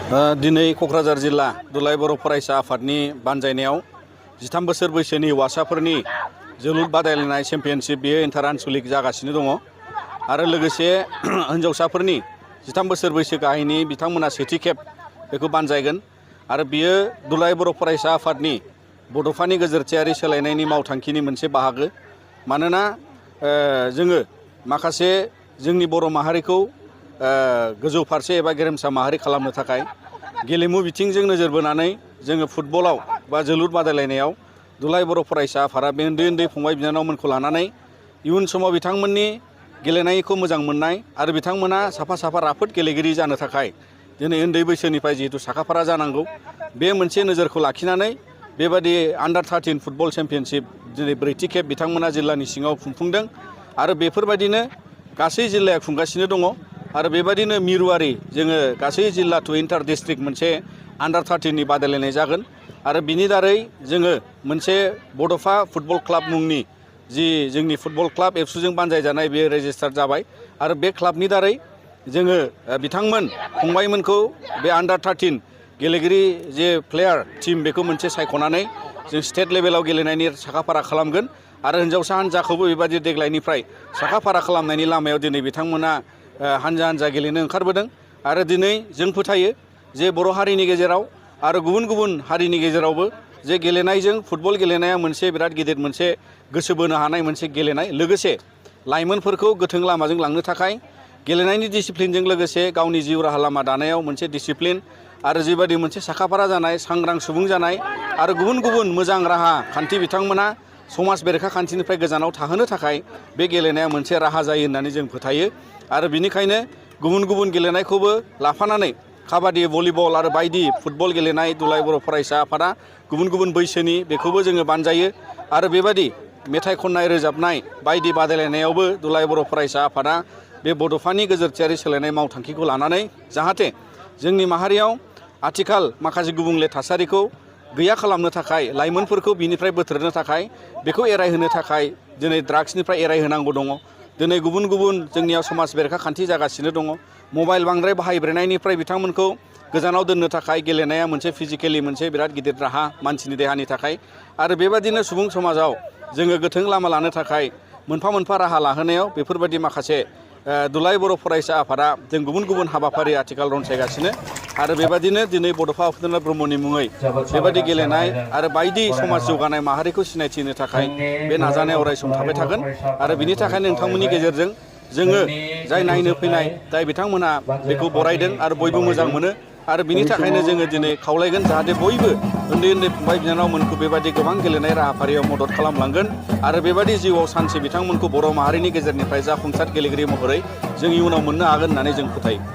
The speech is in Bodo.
दिनै क'क्राझार जिल्ला दुलाराय बर' फरायसा आफादनि बानजायनायाव 13 बोसोर बैसोनि हौवासाफोरनि जोलुर बादायलायनाय चेम्पियनशिप बेयो इन्टार आनसलिक जागासिनो दङ आरो लोगोसे हिन्जावसाफोरनि 13 बोसोर बैसो गाहायनि बिथांमोना सेथि खेब बेखौ बानजायगोन आरो बियो दुलाराय बर' फरायसा आफादनि बड'फानि गेजेरथियारि सोलायनायनि मावथांखिनि मोनसे बाहागो। मानोना जोङो माखासे जोंनि बर' माहारिखौ गोजौ फारसे एबा गेरेमसा माहारि खालामनो थाखाय गेलेमु बिथिंजों नोजोर बोनानै जोङो फुटबलाव बा जोलुर बादायलायनायाव दुलाराय बर' फरायसा आफादा बे उन्दै उन्दै फंबाय बिनानावमोनखौ लानानै इयुन समाव बिथांमोननि गेलेनायखौ मोजां मोननाय आरो बिथांमोना साफा साफा राफोद गेलेगिरि जानो थाखाय दिनै उन्दै बैसोनिफ्राय जिहेतु साखाफारा जानांगौ बे मोनसे नोजोरखौ लाखिनानै बेबादि आन्डार 13 फुटबल चेम्पियनशिप दिनै ब्रैथि खेब बिथांमोना जिल्लानि सिङाव खुंफुंदों आरो बेफोरबायदिनो गासै जिल्लाया खुंगासिनो दङ आरो बेबायदिनो मिरुआरि जोङो गासै जिल्ला टु इन्टार डिस्ट्रिक्ट मोनसे आन्डार 13नि बादायलायनाय जागोन आरो बिनि दारै जोङो मोनसे बड'फा फुटबल क्लाब मुंनि जि जोंनि फुटबल क्लाब एबसुजों बानजायजानाय बे रेजिस्टार जाबाय आरो बे क्लाबनि दारै जोङो बिथांमोन फंबायमोनखौ बे आन्डार 13 गेलेगिरि जे प्लेयार टीम बेखौ मोनसे सायख'नानै जों स्टेट लेभेलाव गेलेनायनि साखाफारा खालामगोन आरो हिन्जावसा हान्जाखौबो बेबायदि देग्लायनिफ्राय साखाफारा खालामनायनि लामायाव दिनै बिथांमोना हान्जा हान्जा गेलेनो ओंखारबोदों आरो दिनै जों फोथायो जे बर' हारिनि गेजेराव आरो गुबुन गुबुन हारिनि गेजेरावबो जे गेलेनायजों फुटबल गेलेनाया मोनसे बिराद गिदिर मोनसे गोसो बोनो हानाय मोनसे गेलेनाय लोगोसे लाइमोनफोरखौ गोथों लामाजों लांनो थाखाय गेलेनायनि डिसिप्लिनजों लोगोसे गावनि जिउ राहा लामा दानायाव मोनसे डिसिप्लिन आरो जिबादि मोनसे साखाफारा जानाय सांग्रां सुबुं जानाय आरो गुबुन गुबुन मोजां राहा खान्थि बिथांमोना समाज बेरेखा खान्थिनिफ्राय गोजानाव थाहोनो थाखाय बे गेलेनाया मोनसे राहा जायो होननानै जों फोथायो आरो बिनिखायनो गुबुन गुबुन गेलेनायखौबो लाफानानै काबादि भलिबल आरो बायदि फुटबल गेलेनाय दुलाराय बर' फरायसा आफादा गुबुन गुबुन बैसोनि बेखौबो जोङो बानजायो आरो बेबायदि मेथाइ खननाय रोजाबनाय बायदि बादायलायनायावबो दुलाराय बर' फरायसा आफादा बे बड'फानि गेजेरथियारि सोलायनाय मावथांखिखौ लानानै जाहाथे जोंनि माहारियाव आथिखाल माखासे गुबुंले थासारिखौ गैया खालामनो थाखाय लाइमोनफोरखौ बिनिफ्राय बोथ्रोदनो थाखाय बेखौ एरायहोनो थाखाय दिनै ड्राग्सनिफ्राय एरायहोनांगौ दङ दिनै गुबुन गुबुन जोंनियाव समाज बेरेखा खान्थि जागासिनो दङ मबाइल बांद्राय बाहायब्रेनायनिफ्राय बिथांमोनखौ गोजानाव दोननो थाखाय गेलेनाया मोनसे फिजिकेलि मोनसे बिराद गिदिर राहा मानसिनि देहानि थाखाय आरो बेबायदिनो सुबुं समाजाव जोङो गोथों लामा लानो थाखाय मोनफा मोनफा राहा लाहोनायाव बेफोरबायदि माखासे दुलाराय बर' फरायसा आफादा जों गुबुन गुबुन हाबाफारि आथिखाल रनसायगासिनो आरो बेबायदिनो दिनै बड'फा उपेन्द्र ब्रह्मनि मुङै बेबायदि गेलेनाय आरो बायदि समाज जौगानाय माहारिखौ सिनायथि होनो थाखाय बे नाजानाया अरायसम थाबाय थागोन आरो बिनि थाखायनो नोंथांमोननि गेजेरजों जोङो जाय नायनो फैनाय जाय बिथांमोना बेखौ बरायदों आरो बयबो मोजां मोनो आरो बिनि थाखायनो जोङो दिनै खावलायगोन जाहाथे बयबो उन्दै उन्दै फंबाय बिनानावमोनखौ बेबायदि गोबां गेलेनाय राहाफारियाव मदद खालामलांगोन आरो बेबायदि जिउआव सानसे बिथांमोनखौ बर' माहारिनि गेजेरनिफ्राय जाफुंसार गेलेगिरि महरै जों इयुनाव मोननो हागोन होननानै जों फोथायो।